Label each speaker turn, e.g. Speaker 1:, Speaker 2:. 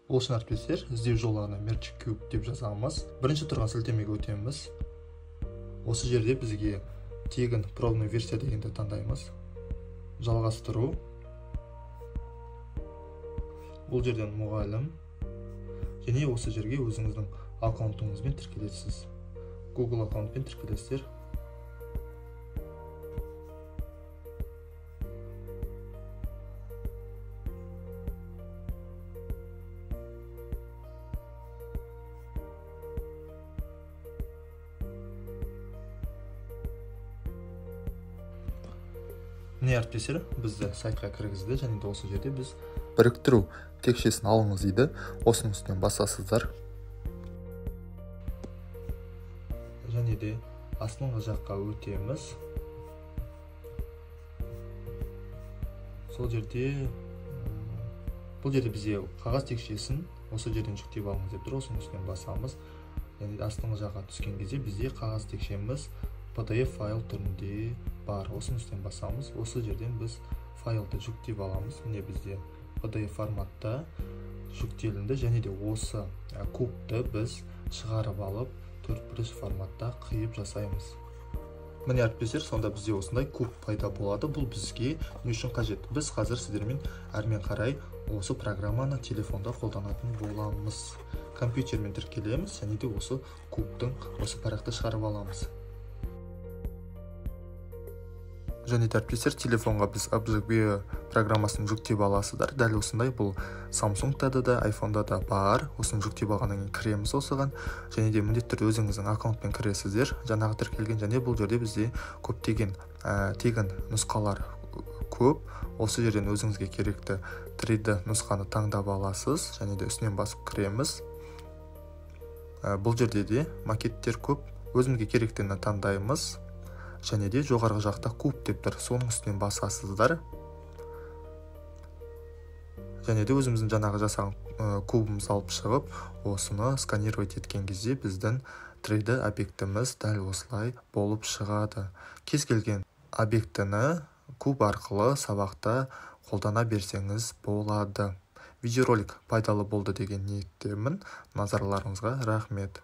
Speaker 1: Ол үшін, әріптестер, іздеу жолағына Merge Cube деп жазамыз. Бірінші тұрған сілтемеге өтеміз. Осы жерде бізге тегін пробный версия дегенді таңдаймыз. Жалғастыру. Бұл жерден мұғалім. Және осы жерге өзіңіздің аккаунтыңызбен тіркелесіз. Google аккаунтпен тіркелесіздер. Міне, әріптестер, бізді сайтқа кіргізді және де осы жерде біз
Speaker 2: біріктіру текшесін алыңыз дейді. Осының үстінен басасыздар.
Speaker 1: Және де астыңғы жаққа өтеміз. Сол жерде, бұл жерде бізде қағаз текшесін осы жерден жүктеп алыңыз деп тұр. Осының үстінен басамыз. Және де астыңғы жаққа түскен кезде бізде қағаз текшеміз PDF файл түрінде бар. Осының үстінен басамыз. Осы жерден біз файлды жүктеп аламыз. Міне, бізде PDF форматта жүктелінді. Және де осы кубты біз шығарып алып, төртбұрыш форматта қиып жасаймыз. Міне, әріптестер, сонда бізде осындай куб пайда болады. Бұл бізге не үшін қажет? Біз қазір сіздермен әрмен қарай осы программаны телефонда қолданатын боламыз. Компьютермен тіркелеміз және де осы кубтың осы парақты шығарып аламыз.
Speaker 2: Және де, әріптестер, телефонға біз Object программасын жүктеп аласыздар. Дәл осындай бұл Samsung-та да, iPhone-да да бар. Осыны жүктеп алғаннан кейін кіреміз осыған. Және де міндетті түрде өзіңіздің аккаунтпен кіресіздер, жаңағы тіркелген. Және бұл жерде бізде көптеген тегін нұсқалар көп. Осы жерден өзіңізге керекті 3D нұсқаны таңдап аласыз және де үстінен басып кіреміз. Бұл жерде де макеттер көп. Өзімізге керектіні таңдаймыз. Және де жоғарғы жақта куб деп тұр. Соның үстінен басасыздар. Және де өзіміздің жаңағы жасаған кубымызды алып шығып, осыны сканировать еткен кезде біздің 3D объектіміз дәл осылай болып шығады. Кез келген объектіні куб арқылы сабақта қолдана берсеңіз болады. Видеоролик пайдалы болды деген ниеттемін. Назарларыңызға рахмет.